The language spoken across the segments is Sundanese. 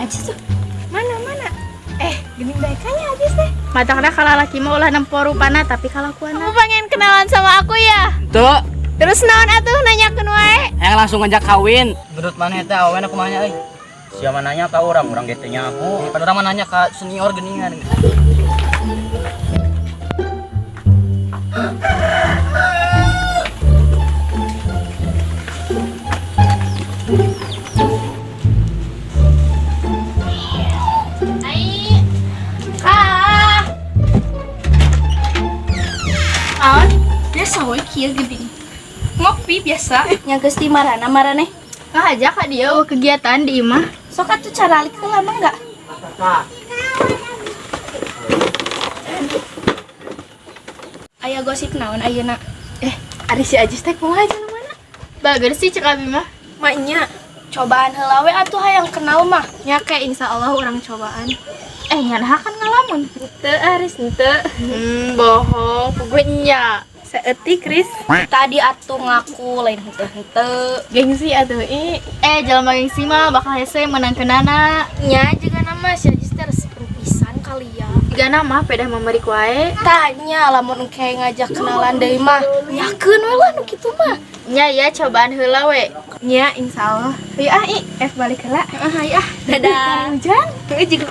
Ajis tuh. Mana mana? Eh, geuning baikanya Ajis teh. Matakna kalalaki mah ulah nempo rupana tapi kalakuanna. Kamu pengen kenalan sama aku ya? Tuh, Terus naon atuh nanyakeun wae? yang langsung ngajak kawin. Menurut mana eta awewe kumaha nya euy? Siapa nanya ka urang, urang ge teu nyaho. Pan urang mah nanya ka senior geuningan. Ai. Ah. Naon? Biasa we kieu geuning. Ngopi biasa. Yang geus di marana maraneh. Kah aja kak dia eueuh kegiatan di imah. Sok atuh caralik heula mah enggak? Aya gosip naon ayeuna? Eh, ari si Ajis teh kumaha jelema? Bager sih cek abi mah. Maknya cobaan heula we atuh hayang kenal mah. Nya kayak insya Allah orang cobaan. Eh, ngan kan ngalamun. Teu Aris henteu. Bohong, puguh nya. Saeutik Riz. Tadi atuh ngaku lain henteu-henteu. Gengsi atuh i. Eh, jelema gengsi mah bakal hese menang kenana. Nya juga nama si Ajis teh resep pisan kali ya. Jika nama pedah memerik wae. Tanya lamun engke ngajak kenalan deui mah, yakeun we lah nu kitu mah. Nya ya cobaan heula we. Nya insyaallah. Ayo ah i, eh balik heula. Heeh, ayo ah. Dadah. Hujan. Heeh juga.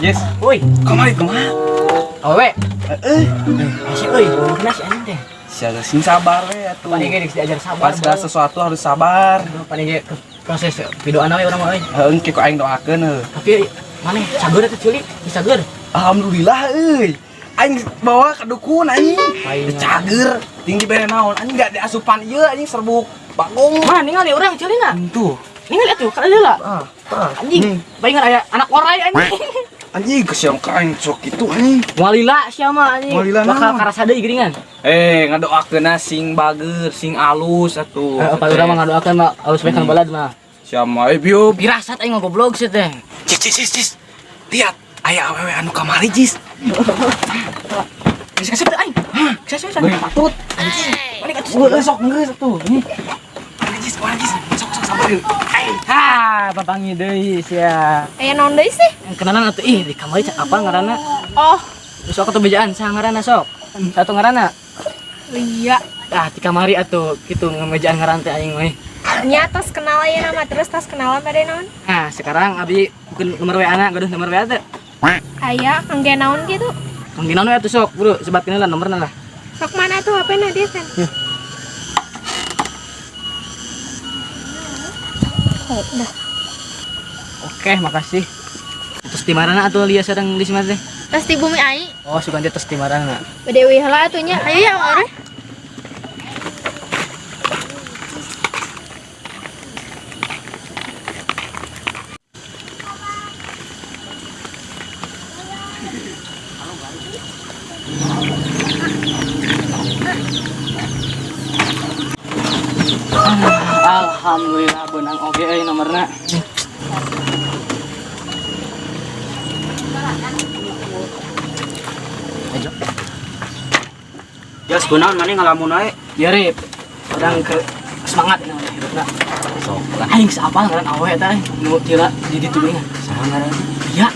Yes. Woi, Kamari kumaha? awewe. Heeh. Masih euy, kena si anjing teh. Siaga sing sabar we atuh. Pan ge geus diajar sabar. Pas segala sesuatu harus sabar. Pan ge proses videoan we urang mah euy. Heuh, engke ku aing doakeun heuh. Tapi maneh cager atuh ceuli, bisa cager. Alhamdulillah euy. Aing bawa ke dukun anjing. Aing. Cager, tinggi bere naon anjing gak diasupan ieu anjing serbuk bagong. Mana ningali urang ceulina? Tuh. Ningali atuh kana heula. Ah, tah. Anjing, baingan aya anak orai anjing. Anjing kesian ka aing sok kitu anjing. Walila sia mah anjing. Walila Bakal naon? karasa deui geuningan. Eh, ngadoakeunna sing bager, sing alus atuh. Heeh, pan urang mah ngadoakeun mah alus bae kan balad mah. Siapa eh bieu? Pirasat aing mah goblok sih teh. Cis cis cis cis. Lihat, aya awewe anu kamari jis. Geus kasep teh aing. Hah, geus kasep. Geuning patut. Anjing. Balik atuh. Geus sok geus atuh. Nih. Jis, kumaha jis? Sok sok sabar yeuh. Ha, papangi deui sia. Aya naon deui sih? Yang kenalan atuh ih di kamari cak apa ngaranna? Oh, Terus aku tuh bejaan saha ngaranna sok. Satu ngaranna. Lia. Ah, di kamari atuh kitu ngemejaan ngaran teh aing mah. Nya tos kenal aya nama terus tos kenalan pada naon? Nah, sekarang abi bukan nomor WA na, gaduh nomor WA teh. Aya kangge naon gitu. Kang Ginaon we atuh sok, bro, sebatkeun lah nomorna lah. Sok mana tuh HP na dia kan? Oh, udah. Oke, makasih. Terus di mana atuh Lia sareng Lisma teh? Tas di bumi ai. Oh, sugan teh tos di mana? Bade euy heula atuh nya. Ayo ya ore. Alhamdulillah benang oge euy nomorna. Ayo. Jas kunaon maneh ngalamun wae? Ya Rip, orang ke semangat ini namanya hidupna. Sok lah. Aing siapa ngaran awe eta euy, nu tira di ditu geuningan. Saha ngaran? Lia.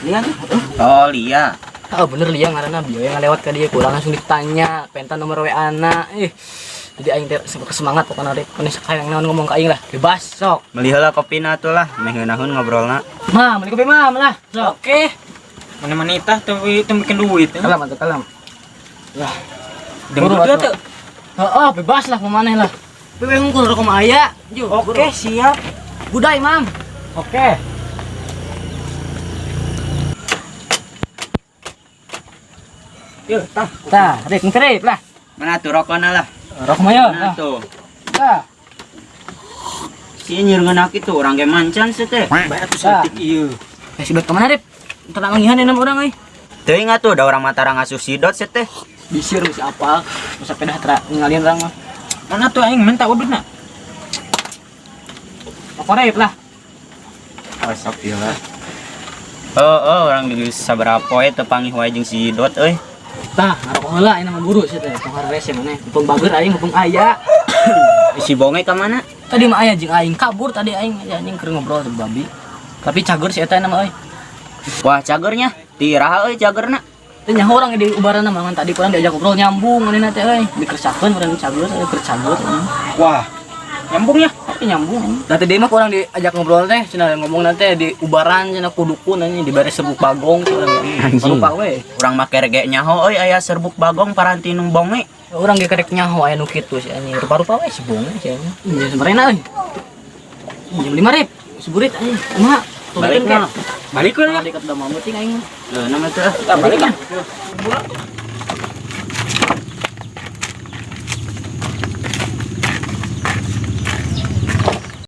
Lia tuh? Oh, Lia. Oh bener Lia ngaranna bieu yang ngalewat ka dia kurang langsung ditanya, penta nomor WA na. Ih. Jadi aing teh semangat pokokna Rip. Pokoknya sakayang naon ngomong ka aing lah, bebas sok. Meuli heula kopina atuh lah, meh ngeunaheun ngobrolna. Ma, meuli kopi mah lah. Sok. Oke. Mana-mana itah tapi itu bikin duit. Ya. Kalam atuh kalam. Lah, Dengdut Buru, tuh. Heeh, bebas lah pemaneh lah. Bebe hungkul rokok mah aya. Ju, Oke, siap. Budai, Mam. Oke. Yuk, tah. Tah, Rip, ngke Rip lah. Mana tuh rokona lah? Rokok mah yo. Mana tuh? Tah. Si nyieurkeun kitu urang ge mancan sih teh. Bae atuh Tah. saeutik ieu. Eh, sidot kemana, Rip? Entar mangihan enam orang euy. Teuing atuh da urang mah tara ngasuh sidot sih teh. Bisir mesti apal. Masa pedah tera ninggalin orang mah. Mana tuh aing minta udutna. Rokok Rip lah. Oh, sok ieu lah. Oh, oh, urang geus sabaraha poe teu panggih wae jeung si Dot euy. Tah, ngarokok heula aing mah buru sia teh. Tong harese maneh. Mumpung bager aing mumpung aya. Si Bonge ka mana? Tadi mah aya jeung aing kabur tadi aing ya, anjing keur ngobrol sama babi. Tapi cager si eta nama euy. Wah, cagernya. Ti iraha euy cagerna? Teu nyaho urang di ubaran mah ngan tadi kurang diajak ngobrol nyambung manehna teh euy. Dikersakeun urang cager, euy keur cager. Wah. Nyambungnya. Tapi nyambung anjing. Da tadi mah kurang diajak ngobrol teh, cenah ngomong teh di ubaran cenah kudukun anjing dibere serbuk bagong cenah. Anjing. Lupa we. Urang mah kerege nyaho euy aya serbuk bagong paranti nu Bonge. Urang ge kerek nyaho aya nu kitu si anjing. Rupa-rupa we si Bonge si anjing. Jam sebenarnya euy. Jam 5 rip. Si burit anjing. Kumaha? Balik Turunkeun mah. ke. Balik we lah. Balik ke udah mau meeting aing. Leuh, nama teh. Kita balik kan.